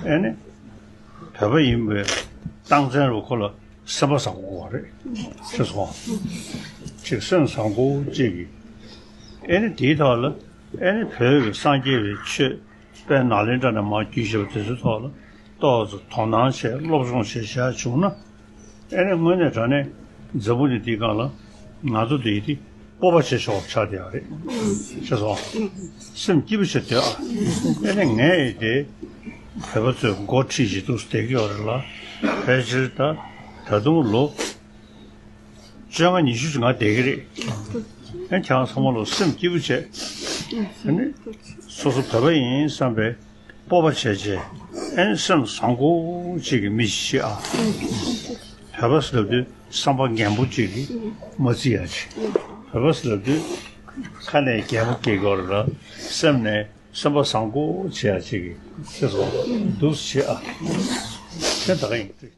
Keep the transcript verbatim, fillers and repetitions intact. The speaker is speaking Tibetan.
ཨེ་ནི་བོད་པ་ཡིན་པའི་རྟགས་མཚན་རུ་ཁོ་ལ་སེམས་པ་བཟང་པོ་དགོས་པ་རེད། ཤེས་སོང་། ཅིག་སེམས་བཟང་པོ་ཅིག་གིས་ཨེ་ནི་དེའི་ཐོག་ལ་ཨེ་ནི་བོད་ཀྱི་སངས་རྒྱས་པའི་ཆོས་དཔལ་ནཱ་ལེནྡྲ་ནས་མར་བརྒྱུད་བཞག་པ་དེ་ཚོའི་ཐོག་ལ་ཏོག་ཙམ་དོ་སྣང་བྱས་སློབ་སྦྱོང་བྱས་བཞག་བྱུང་ན། ཨེ་ནི་དངོས་གནས་དྲང་གནས་འཛམ་བུ་གླིང་འདིའི་སྒང་ལ་ང་ཚོ་འདི་ཡི་དེ་སྤོབས་པ་བྱེད་ཆོག་པ་ཆགས་བསྡད་ཡོད་རེད། ཤེས་སོང་། སེམས་སྐྱིད་པོ་བྱེད་སྡོད་ཨ། ཨེ་ནི་ངས་ཡི་དེ་བོད་པ་ཚོས་འགོ་ཁྲིད་བྱེད་འདུག་བསྡད་ཀྱི་ཡོད་རེད་ལ། ཕལ་ཆེར་ད་ད་དུང་ལོ་བཅོ་ལྔ་ཉི་ཤུ་ཅིག་ང་བསྡད་ཀྱི་རེད། ཨེ་ཁྱེད་རང་ཚང་མ་ལོ་སེམས་སྐྱིད་པོ་བྱེད། ཨེ་ནི་སོ་སོ་བོད་པ་ཡིན་བསམ་པའི་སྤོབས་པ་བྱས་བྱས། ཨེ་ནི་སེམས་བཟང་པོ་ཅིག་གི་མི་ཞིག་ཨ། བོད་པ་ཟེར་དུས་བསམ་པ་རྒན་པོ་ཅིག་གིས་མ་བརྩི་ཡ་ཅིག་བོད་པ་ཟེར་དུས་ཁ་ནས་རྒན་པོ་སྐྱེ་དགོས་རེད་ལ། སེམས་ནས་སེམས་པ་བཟང་པོ་བྱེད་ཡ་ཅིག་གི་ཤེས་སོང་། འདུག་བྱེད་ཨ། དེ་ད་ག་ཡིན།